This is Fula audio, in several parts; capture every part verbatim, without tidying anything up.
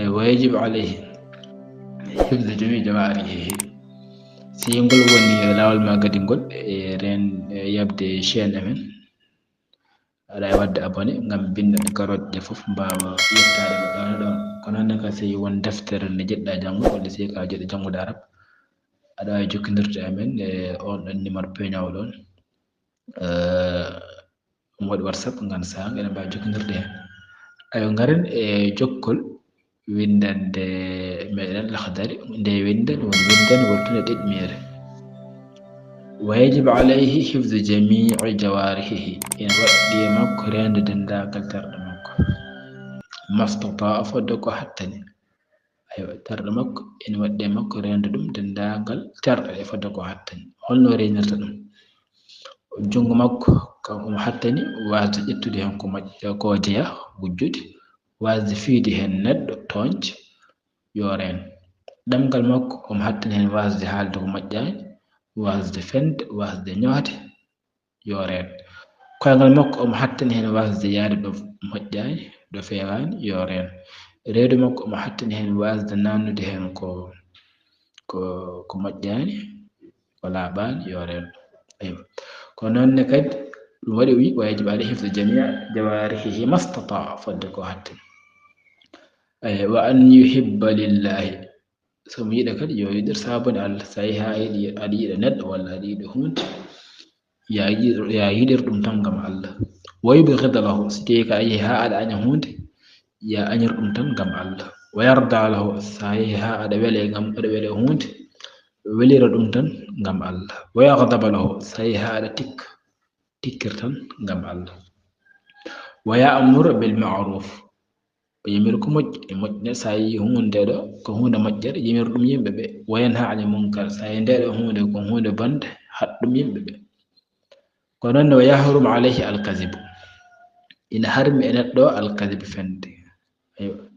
Wa yajibu alayhi hifdu jami jawarihihi. Si ngol woni e laawol ma kadi ngol, e ren, e yaɓde chaîne amen, aɗa waawi waɗde abonné ngam binndol garooje ɗe fof mbaawa yettaade mo ɗoon e ɗoon. Ko noon ne kadi, si won deftere nde njiɗɗa janngude, walla si ka jiɗɗo janngude arab, aɗa waawi jokkondirde e amen e oon ɗoon numéro peeñaawo ɗoon. Eh, omo waɗi WhatsApp, ngam sahaa eɗen mbaawi jokkondirde heen. Ayo, ngaren e jokkol winndannde meɗen Laxdari, nde winndannde woni winndannde wontunde ɗiɗmere. Wa yajibu alayhi hifdu jamii jawarihihi. Ene waɗɗi e makko reende denndaangal terɗe makko. Mastataa, fodde ko hattani. Aywa, terɗe makko, ene waɗɗi e makko reende ɗum denndaangal terɗe ɗe fodde ko hattani. Holno reenirta ɗum? Junngo makko, kanko omo hattani waasde ƴettude heen ko moƴƴa, ko jeya, wujjude, waasde fiyde heen neɗɗo, tooñde, yo reen. Ɗemngal makko, omo hattani heen waasde haalde ko moƴƴaani, waasde fende, waasde ñoyde, yo reen. Koyngal makko, omo hattani heen waasde yahde ɗo moƴƴaani, ɗo feewaani, yo reen. Reedu makko, omo hattani heen waasde naannude heen ko, ko, ko moƴƴaani, ko laaɓaani, yo reen. Aywa. Ko noon ne kadi, ɗum waɗi o wi, wa yajibu alayhi hifdu jamii jawarihihi mastataa, fodde ko hattani. Aywa, wa an yuhibba lillahi. So mo yiɗa kadi, yo yiɗir saabuni Allah. So tawi haa yiɗi, aɗa yiɗa neɗɗo walla aɗa yiɗa huunde, ya yiɗir, ya yiɗir ɗum tan ngam Allah. Wa yubghida lahu, so tawi ka a yehi haa aɗa aña huunde, ya añir ɗum tan ngam Allah. Wa yarda lahu, so tawi haa aɗa wele ngam, aɗa wele huunde, welira ɗum tan ngam Allah. Wa yaghdaba lahu, so tawi haa aɗa tikka, tikkir tan ngam Allah. Wa ya'muru bil ma'ruf, o yamir ko moƴƴi, e moƴƴi ne, so a yii huunde ɗo, ko huunde moƴƴere, yamir ɗum yimɓe ɓe. Wa yanha anil munkar, so a yii nde ɗo huunde, ko huunde bonde, haɗ ɗum yimɓe ɓe. Ko noon ne, wa yahrumu alayhi alkazibu. Ina harmi e neɗɗo alkazibu, fende. Aywa.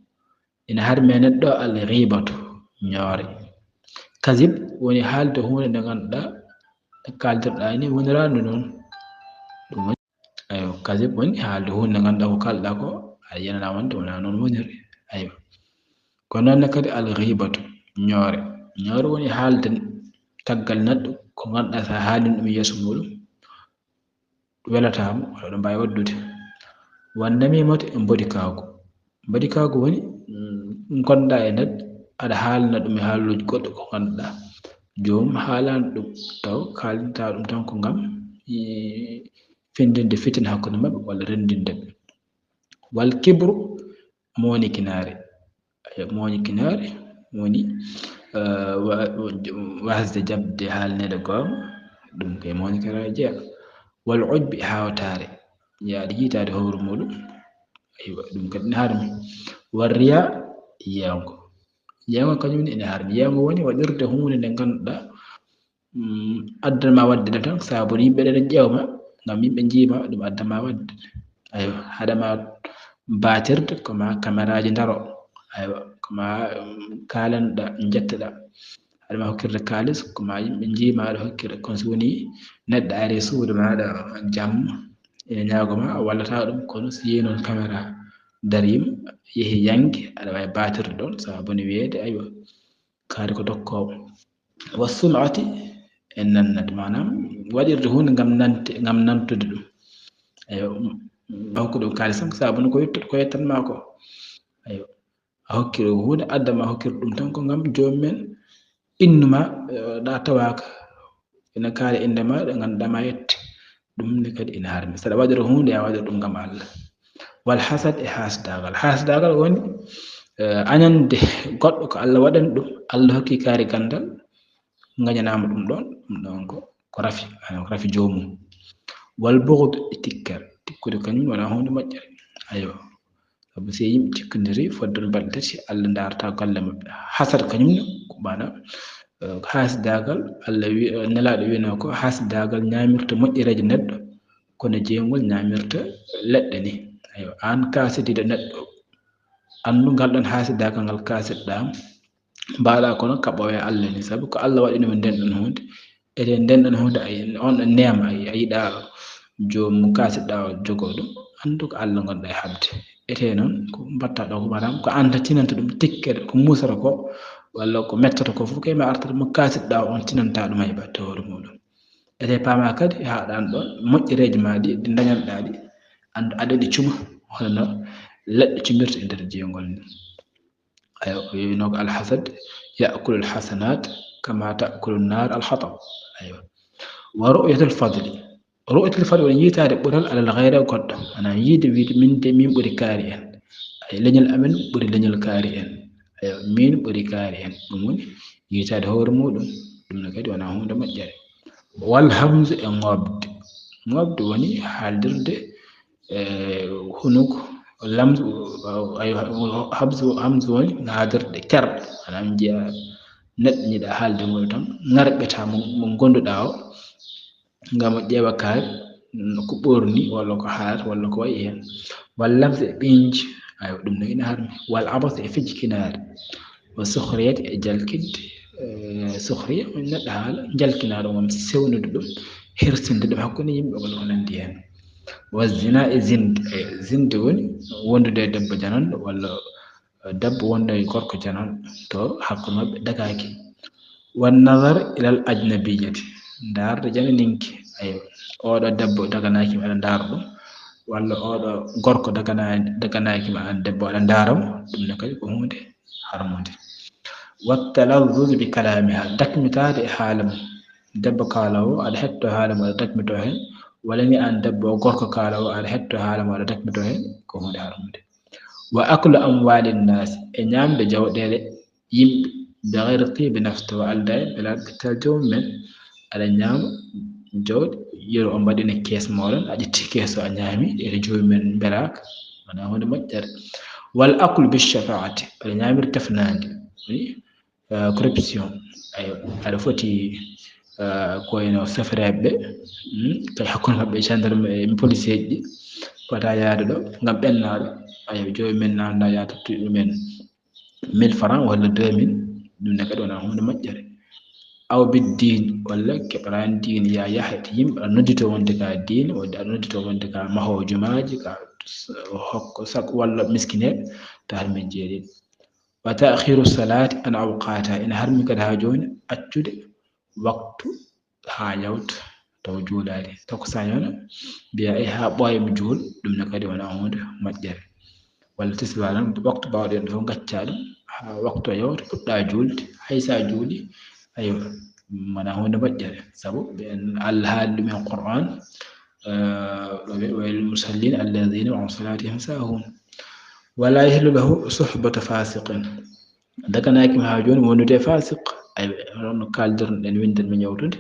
Ina harmi e neɗɗo al ghibatu, ñoore. Kazib woni haalde huunde nde ngannduɗaa, nde kaaldirɗaa ni woniraano noon. Ɗum woni, aywa, kazib woni haalde huunde nde ngannduɗaa ko kaalɗaa ko, a yenanaa wonde wonaa noon woniri. Aywa. Ko noon ne kadi al ghibatu, ñoore. Ñoore woni haalde caggal neɗɗo ko ngannduɗaa so a haalii ɗum yeeso muuɗum, welataa mo, walla ɗum mbaawi waɗdude. Wa namimatu e mbodikaagu. Mbodikaagu woni, mm, ngonɗaa e neɗɗo, aɗa haalana ɗum e haaluuji goɗɗo ko ngannduɗaa joomum haalaani ɗum, taw kaalintaa ɗum tan ko ngam, e, findinde fitina hakkunde maɓɓe walla renndinde ɓe. Wal kibru, moonikinaare. Aywa, moonikinaare woni, eh, wa-, wa-, waasde jaɓde haalneede goonga, ɗum ko e moonikinaare jeyaa. Wal ujbi, hawtaare, yahde yiytaade hoore muuɗum. Aywa, ɗum kadi ne harmi. Wal riyaa, yeeŋgo. Yeeŋgo kañum ne ene harmi. Yeeŋgo woni waɗirde huunde nde ngannduɗaa, mm, addan ma waɗde nde tan, sabu yimɓe ɗe ƴeewa ma, ngam yimɓe njii ma, ɗum addan ma waɗde. Aywa, haɗa ma baatirde, ko ma kameraaji ndaro. Aywa, ko ma, mm, kaalanɗa, njetteɗa. Haɗa ma hokkirde kaalis, ko ma yimɓe njii ma aɗa hokkira. Kono so woni neɗɗo ari suudu ma aɗa jamma, ene ñaago ma, a wallata ɗum, kono so yii noon kamera dariima, yehi yannge, aɗa waawi baatirde ɗoon, sabu ne wiyeede, aywa, kaari ko dokkoowo. Wa sum'ati, e nannat, maanaam waɗirde huunde ngam nante, ngam nantude ɗum. Aywa, a hokku ɗum kaalis tan, sabu ne ko yetta-, ko yettan ma ko. Aywa, a hokki ɗum huunde, adda ma hokkirde ɗum tan ko ngam joomum en innu ma, eh, ɗa tawaaka. Ina kaali innde ma, ɗo ngannduɗaa ma yette. Ɗum ne kadi ina harmi. Saɗa waɗira huunde, ya waɗira ɗum ngam Allah. Wal hasad e haasdaagal. Haasdaagal woni, eh, añande goɗɗo ko Allah waɗani ɗum. Allah hokki kaari ganndal, ngañanaama ɗum ɗoon. Ɗum ɗoon ko, ko rafi, maanaam ko rafi joomum. Wal bughd e tikkere. Tikkude kañum wonaa huunde moƴƴere. Aywa. Sabu so yimɓe tikkondiri, fodde balɗe tati, Allah ndaarata golle maɓɓe. Hasad kañum ne, ko maanaam, eh, haasidaagal, Allah wi-, eh, Nelaaɗo wiino ko haasidaagal ñaamirta moƴƴereeje neɗɗo, kono jeygol ñaamirta leɗɗe ni. Aywa, aan kaasidiiɗo neɗɗo, anndu ngal ɗoon haasidaagal ngal kaasitɗaa, mbaɗa kono kaɓoowo e Allah ni, sabu ko Allah waɗani mo nden ɗon huunde. Ete nden ɗon huunde, a yi-, on ɗon neema, a yi-, a yiɗaa joomum kaasitɗaa o jogoo ɗum, anndu ko Allah ngonɗaa e haɓde. Etee noon ko mbaɗta ɗo ko maanaam ko aan tan tinanta ɗum tikkere ko musata ko walla ko mettata ko fof kay ma arta ɗum kaasitɗa on tinanta ɗum hay batte hoore muɗum. Etee paama kadi haaɗaan ɗoon moƴƴereeji ma ɗi ɗi dañanɗa ɗi aɗa ɗi cuma hono no leɗɗe cumirta e nder jeyngol ni. Ayo wino ko alhasad yaakulu alhasanat kama taakulu nnar alhatab. Ayo wa ru'yatul fadli ru'yatul fadli woni yiitaade ɓural alal gayra goɗɗo maanaam yiide wiide min de min ɓuri kaari en. Ay leñol amen ɓuri leñol kaari en. Ayo min ɓuri kaari en ɗum woni yiitaade hoore muɗum. Ɗum ne kadi wona hunde moƴƴere. Wal hamse e ŋobde ŋobde woni haaldirde e hunuko lamsu. Hamsu woni haaldirde terɗe maanaam njiya neɗɗo ñiɗa haalde mum tan ŋarɓeta mo mo gonduɗa o ngam o ƴeewa kaari ko ɓorni walla ko haalata walla ko wayi heen. Walla lamse e ɓinji ayo ɗum no ina harmi wal abas e fijji kinaari. Wa suhriyat e jalkidde suhriya neɗɗo haala jalkinaɗo won sewnude ɗum hersinde ɗum hakkunde yimɓe walla ko nandi heen. Wa zina e zinde zinde woni wondude e debbo jananɗo walla debbo wonda e gorko jananɗo to hakkunde maɓɓe dagaaki. Wa nazar ilal ajnabiyati ndaarde jananinki ayo oɗo debbo daganaaki mi aɗa ndaara ɗum walla oɗo gorko daganaaki mi an debbo aɗa ndaara mo ɗum ne kadi ko hunde harmude. Wa talazzuz bi kalamiha dakmitaade e haala mum debbo kaalawo aɗa hetto haala mum aɗa dakmito heen walla ni an debbo gorko kaalawo aɗa hetto haala mum aɗa dakmito heen ko hunde harmude. Wa aklu amwali nnasi e ñamde jawɗeele yimɓe be gayri tibi nafs tawa alda e belal ɓettal joomum men aɗa ñaama jawɗi yeru o mbaɗina kees moɗon a ƴetti kees o a ñaami ɗeɗe joomum men mbelaaka wona hunde moƴƴere. Wal aklu bi shafaati aɗa ñaamiri tefnandi woni corruption. Ayo aɗa foti ko eno sofreɓe kay hakkunde maɓɓe gendarme e policier ji ɗi fota yaade ɗo ngam ɓennaɗo ayo joomum men namda ya tottu ɗumen mille francs walla deux mille ɗum ne kadi wona hunde moƴƴere. Aw biddiin walla keɓrani diine ya yaha e yimɓe aɗa noddito wonde ka diine wonde aɗa noddito wonde ka maho jumaaji ka hokko sak walla miskineɓe ta har min jeeɗiɗo. Wa taakhiru salaati an awqaatiha ina harmi kadi haa jooni accude waktu haa yawta taw juulaali takkusaan wona mbiya e haa ɓooya mi juul ɗum ne kadi wona hunde moƴƴere. Walla tisbaar noon waktu baawɗen ɗo fof gaccaa ɗum haa waktu o yawta puɗɗa juulde hay so a juuli ayo wona hunde moƴƴere sabu ɓen Allah haali ɗum en Qur'an. Wa lil musallin alladhina hum an salatihim sahun. Wala yahillu lahu suhbatu fasiqin. Daganaaki ma haa jooni wondude e fasiq. Ay no kaaldirno ɗen winndere mi ñawtude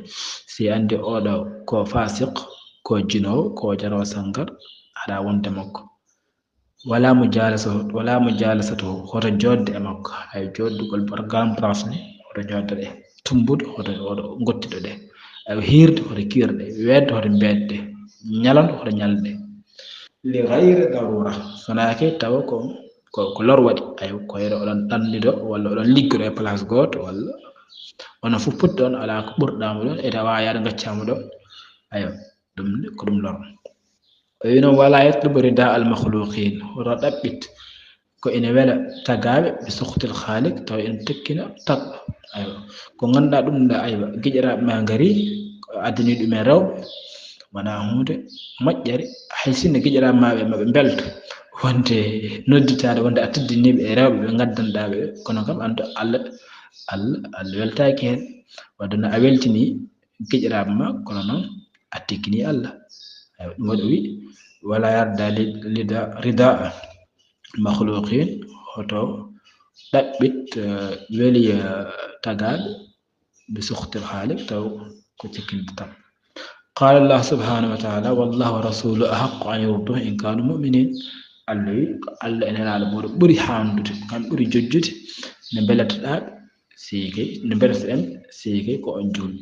si anndi oɗo ko fasiq ko jinowo ko jarowo sangar haɗa wonde makko. Wala mujalasatu wala mujalasatu hoto joodde e makko ay jooddugol par grand place ni hoto joodde ɗe tumbude hoto oɗo gottiɗo ɗe. Ay hiirde hoto kiirde weedde hoto mbeedde ñalande hoto ñalde. Li gayri darura sonaake tawa ko ko lor waɗi ayo ko yeɗo oɗon ɗannido walla oɗon liggodo e place gooto walla onon fof poti ɗon ala ko ɓurɗamo ɗon e tawa yaade gaccamo ɗon. Ayo ɗum ko ɗum lor. O wi noon wala yatlubu rida al makhluqin hoto ɗaɓɓit ko ene wela tagaɓe ɓe sukhtil khaliq tawa ene tekkina tagɗo. Ayo ko ganduɗa ɗum ɗa aywa giƴiraɓe ma gari ko addani ɗumen rewɓe wona hunde moƴƴere. Hay sinno giƴiraɓe ma ɓe maɓe belto wonde nodditaade wonde a teddiniɓe e rewɓe ɓe gaddanɗa ɓe kono kam andu allah allah allah weltaki heen wadde no a weltini giƴiraɓe ma kono noon a tekkini allah. Ɗum waɗi o wi wala yarda rida makhluqin hoto ɗaɓɓit weli tagaɓe bi sukhtil khaliq taw ko cikkinta tan. Qala allah subhanahu wa taala wallahu wa rasuluhu ahaqqu an yurduhu in kanu muminin. Allah wi ko allah e nelaɗo moɗo ɓuri handude kam ɓuri jojjude ne belataɗaɓe sii kay ne belataɗen sii kay ko on julɓe.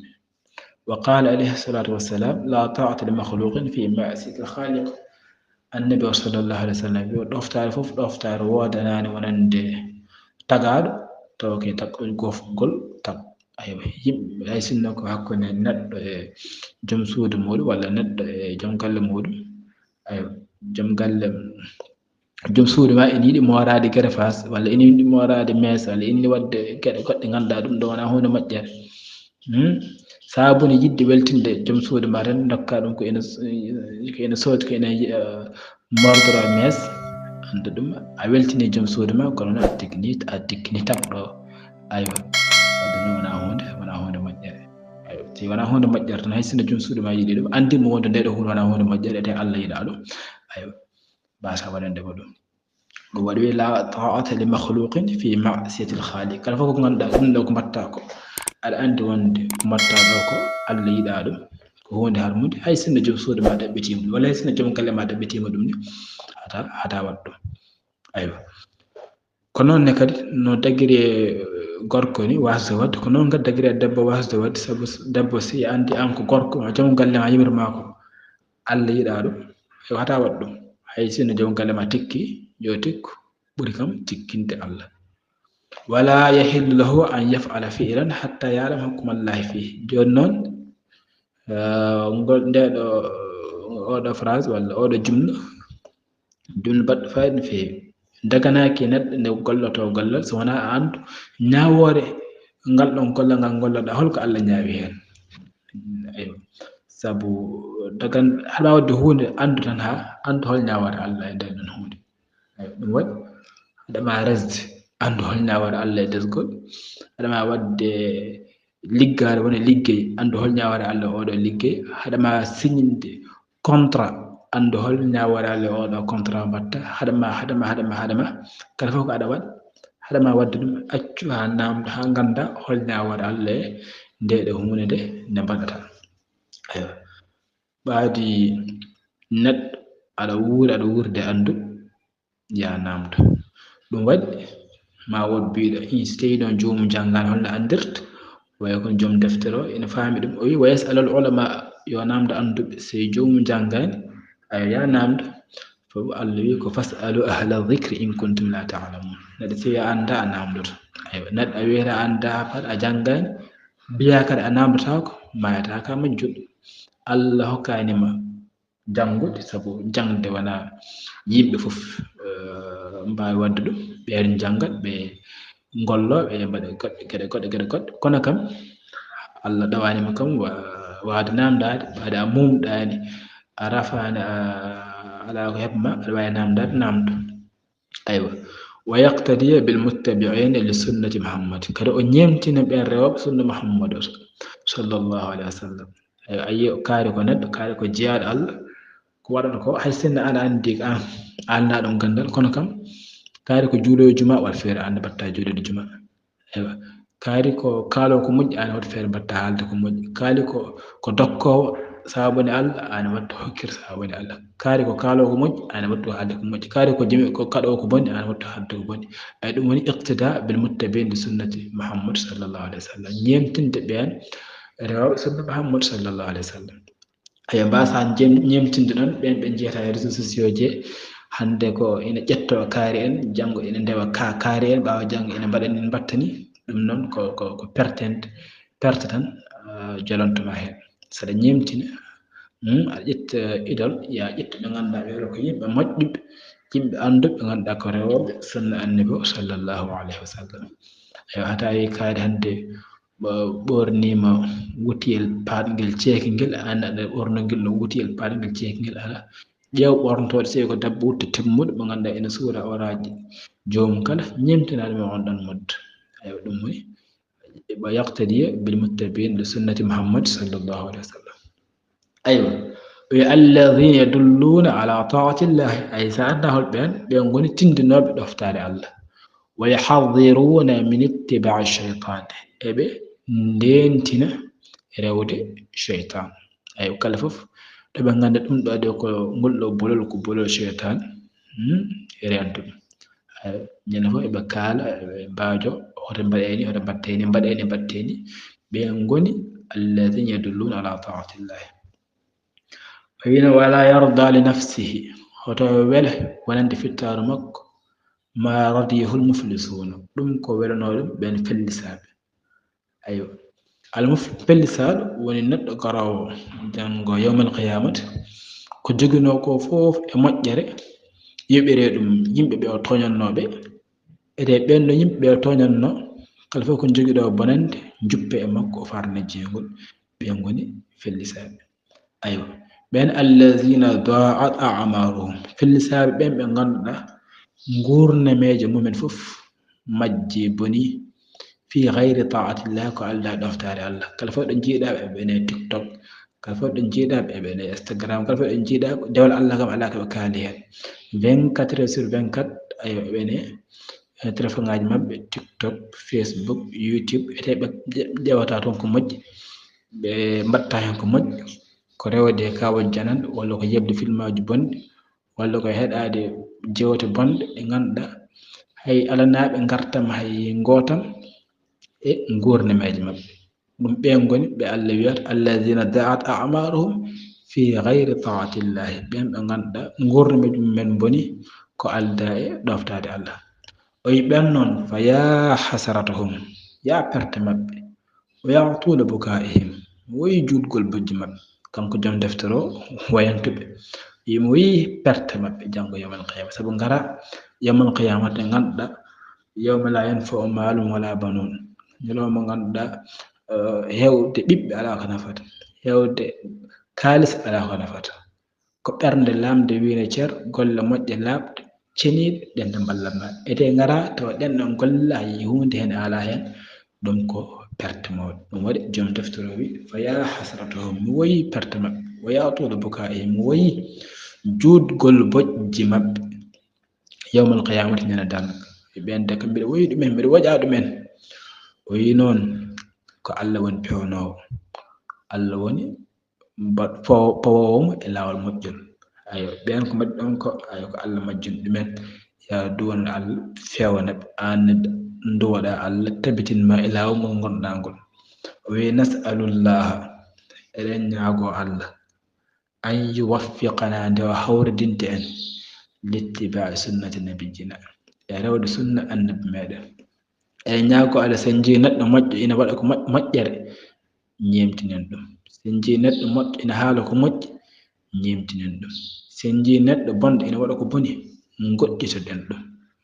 Wa qala alayhi salatu wassalam la taata li makhluqin fi ma'siyati al khaliq. Annabi o sallallahu alayhi wa sallam wi o ɗoftaare fof ɗoftaare woodanani wonande tagaɗo tawa ke taɓɓol gofgol taɓ aywa yimɓe hay sinno ko hakkunde neɗɗo e joom suudu muɗum walla neɗɗo e joom galle muɗum aywa joom galle joom suudu ma ene yiɗi mooraade gerefaas, walla ene yiɗi mooraade mees, walla ene yiɗi waɗde geɗe goɗɗe ngannduɗaa ɗum ɗo wonaa huunde moƴƴere. Hmm? Sabu ne yiɗde weltinde joom suudu ma tan, ndokka ɗum ko ene, ko ene soodi, ko ene, eh, mordoro mees, annda ɗum a weltini joom suudu ma, kono noon a dignit-, a dignitagɗo. Aywa. Wadde noon wonaa huunde, wonaa huunde moƴƴere. Aywa. Si wonaa huunde moƴƴere tan, hay sinno joom suudu ma yiɗi ɗum, anndi mo wonde nde ɗo huunde wonaa huunde moƴƴere, ete Allah yiɗaa ɗum. Aywa. Mbasa waɗande mo ɗum. Ɗum waɗi la ta'ata li makhluqin fi ma'siyatil khaliq. Kala fof ko ngannduɗaa ɗum ɗo ko mbaɗtaa ko, aɗa anndi wonde ko mbaɗtaa ɗo ko Allah yiɗaa ɗum, ko huunde harmunde, hay sinno joom suudu ma ɗaɓɓitiima ɗum, walla hay sinno joom galle ma ɗaɓɓitiima ɗum ni, hata, hata waɗ ɗum. Aywa. Ko noon ne kadi no dagiri e gorko ni waasde waɗde, ko noon kadi dagiri e debbo waasde waɗde, sabu s-, debbo si anndi aan ko gorko, ma joom galle ma yimir ma ko Allah yiɗaa ɗum, e hata waɗ ɗum. Hay sinno joom galle ma tikki, yo tikku, ɓuri kam tikkinde Allah. Wala yahillu lahu an yaf'ala fi'lan hatta ya'lama hukmallahi fihi. Jooni noon, eh, ngol, nde ɗo, oɗo phrase walla oɗo jumla, jumla baɗɗo fayida no feewi. Daganaaki neɗɗo nde gollotoo gollal, so wonaa a anndu ñaawoore ngal ɗon gollal ngal ngolloɗaa, holko Allah ñaawi heen. Aywa. Sabu dagan-, haɗa waɗde huunde, anndu tan haa, anndu hol ñaawoore Allah e nder ɗon huunde. Aywa, ɗum waɗi, haɗa ma resde, anndu hol ñaawoore Allah e desgol. Haɗa ma waɗde liggaade wona liggey, anndu hol ñaawoore Allah oɗo liggey. Haɗa ma signinde contrat, anndu hol ñaawoore Allah oɗo contrat mbaɗta. Haɗa ma, haɗa ma, haɗa ma, haɗa ma. Kala fof ko aɗa waɗa, haɗa ma waɗde ɗum, accu haa naamdo, haa ngannda hol ñaawoore Allah e nde ɗo huunde nde, nde mbaɗata. Aywa. Ɓaadi neɗɗo aɗa wuuri, aɗa wuurde anndu, yaa naamdo. Ɗum waɗi, ma wood biiɗo, "Ii, so tawii noon joomum janngaani, holno anndirta?" Wayi kono joom deftere o ina faami ɗum. O wiyi, "Wa yas'alul ulama, yo naamdo annduɓe, so joomum janngaani, ayo, yaa naamdo." Sabu Allah wiyi ko, "Fas'alu ahla dhikri in kuntum la ta'lamun." Neɗɗo, so a anndaa, a naamdoto. Aywa, neɗɗo a wiyata a anndaa, a janngaani, mbiyaa kadi a naamndotaako, maayataa ka majjuɗo. Allah hokkaani ma janngude, sabu jaŋde wonaa yimɓe fof, eh, mbaawi waɗde ɗum. Ɓeen njanngat, ɓe ngolloo, ɓe mbaɗa goɗɗe, geɗe goɗɗe, geɗe goɗɗe. Kono kam, Allah ɗawaani ma kam wa-, waawde naamndaade, ɓaade a muumɗaani, a rafaani, a alaa ko heɓ ma, aɗa waawi naamndaade, naamndo. Aywa. "Wa yaqtadiya bil muttabi'ina li sunnati Muhammad." Kadi o ñeemtina ɓeen rewooɓe sunna Muhammadu sallallahu alayhi wa sallam. Aywa, a yiyi, kaari ko neɗɗo, kaari ko jeyaaɗo Allah, ko waɗata ko, hay sinno aɗa anndi, an, a alnaa ɗum ganndal, kono kam, kaari ko juuloowo juma, waɗa feere aan ne mbaɗta juulde juma. Aywa. Kaari ko kaaloowo ko moƴƴi, aan ne waɗa feere mbaɗta haalde ko moƴƴi. Kaari ko, ko dokkoowo sabaabu ne Allah, aan ne waɗa hokkir sabaabu ne Allah. Kaari ko kaaloowo ko moƴƴi, aan ne waɗa haalde ko moƴƴi. Kaari ko jimi, ko kaɗoowo ko boni, aan ne waɗa haalde ko boni. Ay, ɗum woni iqtida bil muttabi'in li sunnati Muhammad sallallahu alayhi wa sallam. Ñeemtinde ɓeen rewooɓe sunna Muhammad sallallahu alayhi wa sallam. Ayo, mbasa jem-, ñeemtinde ɗon ɓeen ɓe njiyata e réseaux sociaux je, hannde ko ina ƴettoo kaari en, janngo ina ndewa ka-, kaari en, ɓaawo janngo ina mbaɗa ni, mbaɗta ni. Ɗum noon ko, ko, ko pertente, perte tan, ah, jolonto ma heen. Saɗa ñeemtina, hmm, aɗa ƴetta idol, ya ƴettu ɓe ngannduɗaa ɓe ko yimɓe moƴƴuɓe, yimɓe annduɓe, ɓe ngannduɗaa ko rewooɓe sunna Annabi o sallallahu alayhi wa sallam. Ayo, hata wi kaari hannde ɓo-, ɓorniima wutiyel paaɗngel ceekingel, aan aɗa ɓornongel no wutiyel paaɗngel ceekingel, ala. Ƴeew ɓornotooɗo, sey ko debbo wutto timmuɗo, mo ngannduɗaa ina suura awraaji joomum kala, ñeemtinaa ɗum e on ɗon moddo. Aywa, ɗum woni, "Wa yaqtadiya bil muttabi'in li sunnati Muhammad sallallahu alayhi wa sallam." Aywa. O wiyi, "Alladhina yadulluuna ala ta'atillahi." Ay, sa anndaa hol ɓeen, ɓeen ngoni tindinooɓe ɗoftaade Allah. "Wa yuhadhdhiruna min ittiba'i shaytan." Eɓe ndeentina rewde shaytan. Ay, kala fof, ɗo ɓe ngannda ɗum ɗo de ko ngol ɗo bolol, ko bolol shaytan, hmm, rento ɗum. Ay, ñande fof eɓe kaala, eɓe mbaajo, hoto mbaɗe ni, hoto mbaɗte ni, mbaɗe ni, mbaɗte ni. Ɓe ngoni alladhina yadulluuna ala ta'atillahi. O wiino, "Wala yarda li nafsihi." Hoto wele wonande fittaaru makko, "ma radiyahul muflisuuna." Ɗum ko welanoo ɗum ɓeen fellisaaɓe. Aywa. Al muf-, pellisaaɗo woni neɗɗo garoowo janngo yawmal qiyaamat, ko joginoo ko fof e moƴƴere, yoɓiree ɗum yimɓe ɓe o tooñannooɓe. Ete ɓen ɗo yimɓe ɓe o tooñannoo, kala fof ko jogiɗo bonannde, juppe e makko, o farna jeygol. Ɓen ngoni fellisaaɓe. Aywa. Ɓen, allazina daa'at a'maruhum. Fellisaaɓe ɓen ɓe ngannduɗaa nguurnameeje mumen fof majji, boni, fi gayri ta'atillah, ko aldaa ɗoftaade Allah. Kala fof ɗo njiiɗaa ɓe, ɓe ne TikTok, kala fof ɗo njiiɗaa ɓe, ɓe ne Instagram, kala fof ɗo njiiɗaa, dewal Allah kam alaa ko ɓe kaali heen. Vingt-quatre heures sur vingt-quatre, aywa, ɓe ne, eh, téléphone ŋaaji maɓɓe, TikTok, Facebook, YouTube, ete ɓe ƴe-, ƴeewata toon ko moƴƴi, ɓe mbaɗta heen ko moƴƴi, ko rewde kaawol jananɗo, walla ko yeɓde filmaaji bonɗi, walla ko heɗaade jeewte bonɗe ɗe ngannduɗaa hay alanaa ɓe ngartam hay ngootam e nguurnameeje maɓɓe. Ɗum ɓeen ngoni ɓe Allah wiyata, "Allazina da'at a'maruhum fi gayri ta'atillahi." Ɓeen ɓe ngannduɗaa nguurnameeje mumen boni ko aldaa e ɗoftaade Allah. O wi'i ɓeen noon, "Fa yaa hasratahum, yaa perte maɓɓe." "Wa yaa tuula bukaa'ihim." Woyi juutgol bojji maɓɓe. Kanko joom deftere o, wayantuɓe. Yimo woyi perte maɓɓe janngo yawmal qiyaama. Sabu ngara yawmal qiyaama, te ngannduɗaa, "Yawma laa yanfa'u maalun wa laa banuun." Ñalawma ngannduɗaa, eh, heewde ɓiɓɓe alaa ko nafata. Heewde kaalis alaa ko nafata. Ko ɓernde laamde wiine cer, golle moƴƴe laaɓɗe, ceniiɗe, ɗen ɗe mballatnoo. Ete ngara tawa ɗen ɗon golle hay huunde heen alaa heen, ɗum ko perte mawɗo. Ɗum waɗi joom deftere o wi, "Fa yaa hasratahum, mi woyi perte maɓɓe, wa yaa tuula bukaa'ihim, mi woyi juutgol bojji maɓɓe." Yawmal qiyaamati ñande darnga. Ɓeen de kam mbiɗa woyi ɗumen, mbiɗa woƴa ɗumen. O wi noon ko Allah woni pewnoowo. Allah woni mbaɗ-, fawo-, fawoowo mo e laawol moƴƴol. Ayo, ɓeen ko mbaɗi ɗon ko, ayo, ko Allah majjin ɗumen. Yaa duwano Allah, feewna ɓe, aan ne nduwoɗaa Allah, tabitin ma e laawol ngol ngonɗaa ngol. O wi'i, "Nas'alullaha, eɗen ñaagoo Allah, an yuwaffiqana, nde o hawridinta en, littibaa'i sunnati nabiyyina, e rewde sunna annabi meɗen." Eɗen ñaagoo Allah, so en njii neɗɗo moƴƴo ina waɗa ko moƴ-, moƴƴere, ñeemtinen ɗum. So en njii neɗɗo moƴƴo ina haala ko moƴƴi, ñeemtinen ɗum. So en njii neɗɗo bonɗo ina waɗa ko boni, ngoɗɗitoɗen ɗum,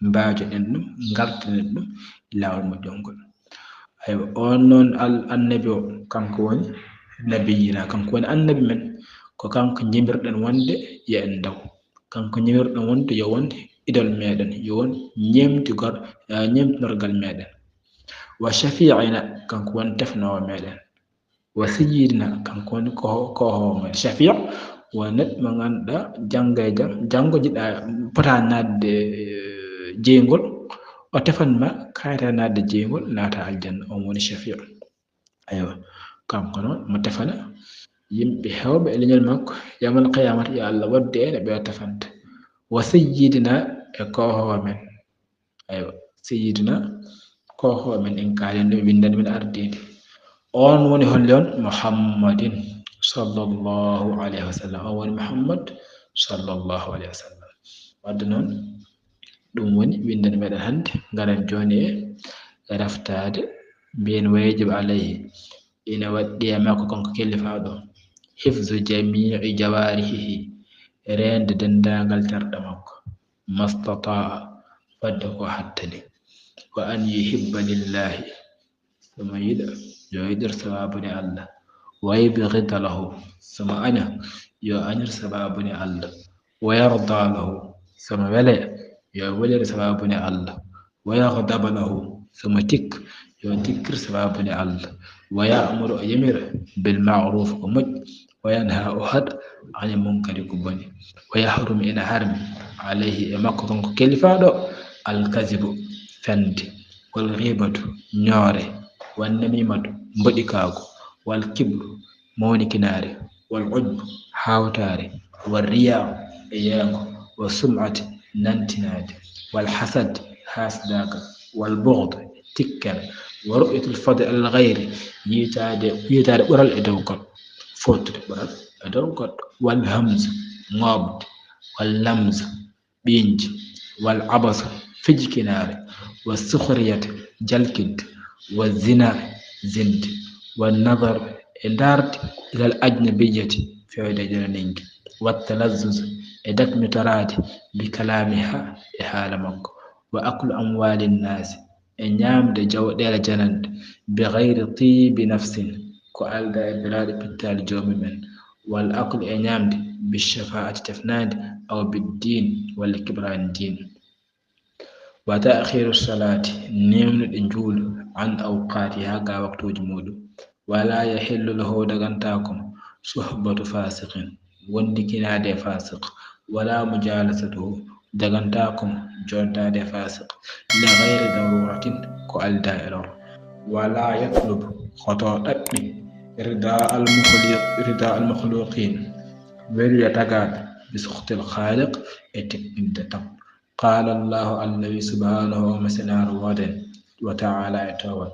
mbaajoɗen ɗum, ngartinen ɗum laawol moƴƴol ngol. Aywa, oon noon al-, annabi o, kanko woni nabiyina, kanko woni annabi men. Ko kanko njimirɗen wonde yo en ndaw. Kanko njimirɗen wonde yo won idol meɗen, yo won ñeemtigor-, eh, ñeemtinorgal meɗen. Wa shafi'ina, kanko woni tefnoowo meɗen. Wa sayyidina, kanko woni ko, ko hoore. Shafi' woni neɗɗo mo ngannduɗaa janngo e jam, janngo jiɗɗa pota naatde, eh, jeyngol, o tefan ma kayta naatde jeyngol, naata aljanna, on woni shafi'. Aywa, kanko noon mo tefana yimɓe heewɓe e leñol makko, yawmal qiyaamata, yo Allah waɗdu en e ɓe o tefanta. Wa sayyidina, e ko hoore men. Aywa, sayyidina, ko hoore men, en kaalen ɗum, winndande men ardiiɓe. On woni holli on? Muhammadin sallallahu alayhi wa sallam. On woni Muhammad sallallahu alayhi wa sallam. Wadde noon, ɗum woni winndande meɗen hannde. Ngaren jooni e raftaade, mbiyen wajaba alayhi. Ina waɗɗi e makko kanko kellifaaɗo. Hifzu jami'i jawaarihihi. Reende denndaangal terɗe makko. Mastata'a, fodde ko hattani. Wa an yuhibba lillahi, so mo yiɗa, yo yiɗir sababuni Allah. Wa yubghida lahu, so mo aña, yo añir sababuni Allah. Wa yarda lahu, so mo wele, yo welir sababuni Allah. Wa yaghdaba lahu, so mo tik, yo tikkir sababuni Allah. Wa ya'muru, o yamira, bil ma'ruf, ko moƴƴi. Wa yanha, o haɗa, anil munkari, ko boni. Wa yahrum, ina harmi, alayhi, e makko kanko kellifaaɗo, al kazibu, fende, wal ghibatu, ñoore, wan namimatu, mboɗikaagu, wal kibru, mawnikinaare, wal ujbu, hawtaare, wal riya, e yeengo, wa sum'ati, nantinaade, wal hasad, hasidaagal, wal bughd, tikkere, wa ru'yatul fadli alal ghayri, yiitaade, yiitaade ɓural e dow goɗɗo, fottude ɓural e dow goɗɗo, wal hamz, ŋooɓde, wal lamz, ɓiiñde, wal abas, fijkinaare, wa sukhriyat, jalkinde, wa zina, zinde, wa nazar, e ndaarde, ilal ajnabiyati, fewde e jananiinke, wa talazzuz, e datmi toraade, bi kalaamiha, e haala makko, wa aklu amwaali nnaasi, e ñaamde jawɗeele jananɗe, bi gayri tiibi nafsin, ko aldaa e belaaɗe pittaali joomi men, wal aklu e ñaamde, bi shafaa'ati tefnaande, aw bi diin, walla keɓraani diin. Wa ta'khiiru salaati, neewnude njuulu, an awqaatiha, haa ga waktuuji muuɗum. Wala yahillu lahu, dagantaako mo, suhbatu faasiqin, wondikinaade e faasiq, wala mujalasatuhu, dagantaako mo jontaade e faasiq, li gayri daruratin, ko aldaa e lor. Wala yatlub, hoto ɗaɓɓi, rida al mukhliq, rida al makhluqin, weliya tagaaɓe, bi sukhtil khaliq, e tippinde tap. Qaala Allahu, Allah wi subhanahu, o mesenaaɗo wooden, wa ta'ala e toowal.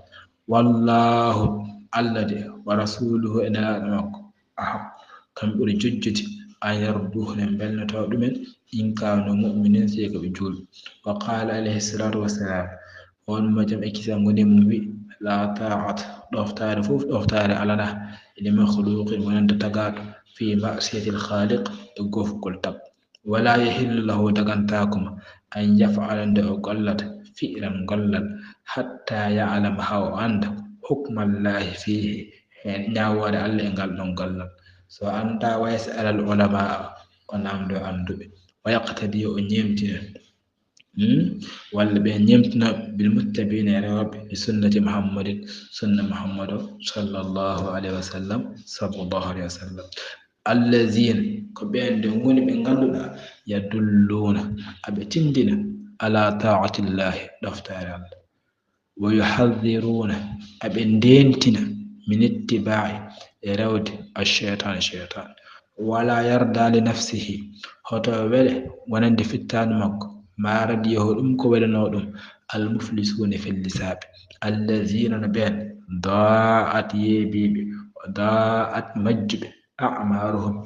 Wallahu, Allah de, wa rasuluhu e nelaaɗo makko, ahaq, kam ɓuri jojjude, an yarduhu, ne mbelnotoo ɗumen, in kaanu mu'minin, si ko ɓe juulɓe. Wa qaala alayhi salatu wassalam, on mo jam e kisal ngoni mum wi, la ta'at, ɗoftaare fof, ɗoftaare alana, li makhluqin, wonande tagaaɗo, fi ma'siyatil khaliq, e gofgol tap. Wala yahillu lahu, dagantaako mo, an yaf'ala, nde o gollata, fi'lan, gollal, hatta ya'lama, haa o annda, hukmallahi fihi, heen ñaawoore Allah e ngal ɗon gollal. So annda, wa yas'alal ulama, o naamndo annduɓe, wa yaqtadi, o ñeemtina, hmm? Walla ɓe ñeemtina, bil muttabina, e rewɓe, li sunnati Muhammadin, sunna Muhammadu, sallallahu alayhi wa sallam, sallallahu alayhi wa sallam. Allazina, ko ɓeen de ngoni ɓe ngannduɗaa, yadulluuna, aɓe tinndina, ala taatillahi, ɗoftaare Allah. Wa yuhaddiruuna, aɓe ndeentina, min ittibaa'i, e rewde, ash-shaytaan, shaytaan. Wala yarda li nafsihi, hoto wele wonande fittaandu makko, ma radiyahu, ɗum ko welanoo ɗum, al muflisuuna, fellisaaɓe, allazina, no ɓeen, daa'at, yeebiiɓe, daa'at, majjuɓe, a'maaruhum,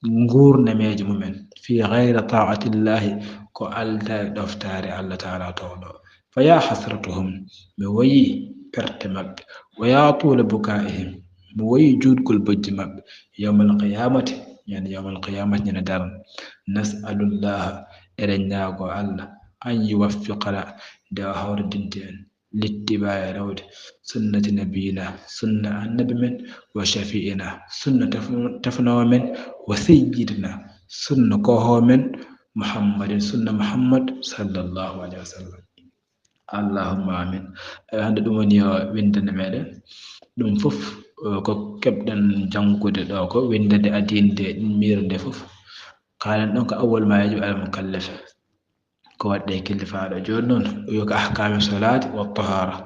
nguurnameeje mumen, fi gayri taa'atillahi, ko aldaa e ɗoftaare Allah taala towɗo. Fa ya hasratahum, mi woyi perte maɓɓe, wa ya tuula bukaa'ihim, mi woyi juutgol bojji maɓɓe, yawmal qiyaamati, ñande yawmal qiyaamati, ñande daran. Nas'alullaha, eɗen ñaago Allah, an yuwaffiqana, nde o hawridinta en, littibaa'i, rewde, sunnati nabiyina, sunna annabi men, wa shafi'ina, sunna tef-, tefnoowo men, wa sayyidina, sunna koohoowo men, Muhammadin, sunna Muhammad, sallallahu alayhi wa sallam. Allahumma amin. Eyi, hannde ɗum woni yo winndande meɗen. Ɗum fof, eh, ko keɓɗen janngude ɗo ko winndande adiinde ɗin miirde fof. Kaalen ɗon ko awwal ma yajibu alal mukallafi. Ko waɗde e killifaaɗo. Jooni noon, o wiyi ko ahkaami solaati wa tahaara.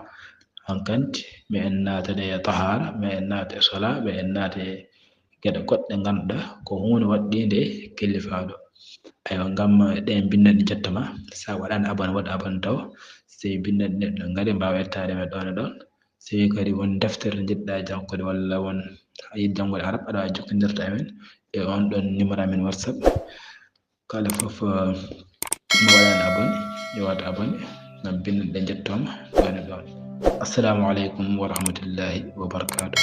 Hankanti, mi en naatane e tahaara, mi en naata e sola, mi en naata e geɗe goɗɗe ngannduɗaa ko huunde waɗɗiinde e killifaaɗo. Aywa, ngam ɗeen binndanɗe njettoma, so a waɗaani abonné, waɗ abonné taw. So binndanɗe neɗɗo ngari, mbaawa yettaade men ɗoon e ɗoon. So kadi won deftere njiɗɗaa janngude walla won a yiɗi janngude arab, aɗa waawi jokkondirde e men e oon ɗoon numéro amen WhatsApp. Kala fof, eh, mo waɗaani abonné, yo waɗ abonné ngam binndanɗe njettooma ɗoon e ɗoon. Assalamu aleykum wa rahmatullahi wa barakatuh.